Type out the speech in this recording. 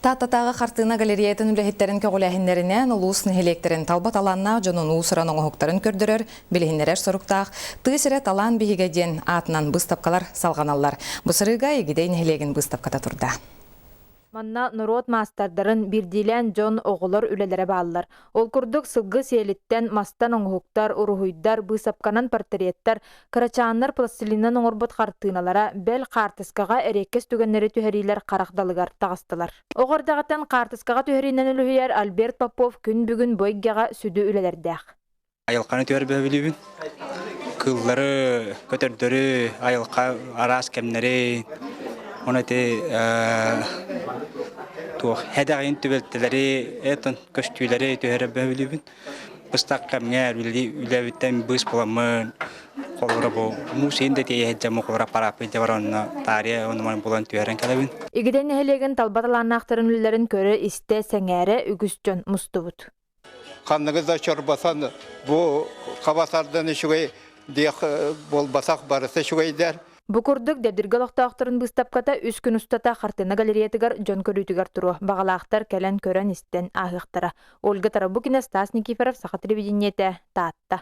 Тааттатааҕы хартыына галереятын үлэһиттэрин көҕүлээһиннэринэн улуус нэһилиэктэрин талба талааннаах дьонун уус-уран оҥоһуктарын көрдөрөр, билиһиннэрэр соруктаах «Тыа сирэ талаан биһигэ» диэн аатынан быыстапкалар салҕаналлар. Бу сырыыга Игидэй нэһилиэгин быыстапката турда. Манна норуот маастардарын, биирдиилээн дьон, оҕолор үлэлэрэ бааллар. Ол курдук, сылгы сиэлиттэн, мастан оҥоһуктар, уруһуйдар, быысапканан портреттар, кырачааннар пластилинынан оҥорбут хартыыналара, бэл, хаартыскаҕа эриэккэс түгэннэри түһэриилэр харах далыгар таҕыстылар. Оҕо эрдэҕиттэн хаартыскаҕа түһэриинэн үлүһүйэр Альберт Попов күн бүгүн бу эйгэҕэ сүдү үлэлэрдээх. Айылҕаны түһэрбэбилиибин. Кыыллары, көтөрдөрү, айылҕа араас кэмнэри, оны ити туох хэдэҕин түбэлтэлэри, этон көстүүлэри түһэрбэбилиибин. Быстах кэмҥэ үлэбиттэн быыс буламмын, холобура бу муус иһин да тиэйэ сылдьаммын холобура аппарааппын илдьэ баран онно таарыйа ону булан түһэрэн кэлэбин. Игидэй нэһилиэгин талба талааннаахтарын үлэлэрин көрө-истэ, сэҥээрэ үгүс дьон мустубут. Ханныгы да чорботон бу хабасардан үчүгэй диэх буолбатах барыта үчүгэйдэр. Бу курдук Дэбдиргэ олохтоохторун быыстапката үс күн устата хартыына галереятыгар дьон көрүүтүгэр туруо. Баҕалаахтар кэлэн көрөн-истэн ааһыахтара. Ольга Тарабукина, Стас Никифоров, Саха телевидениетэ, Таатта.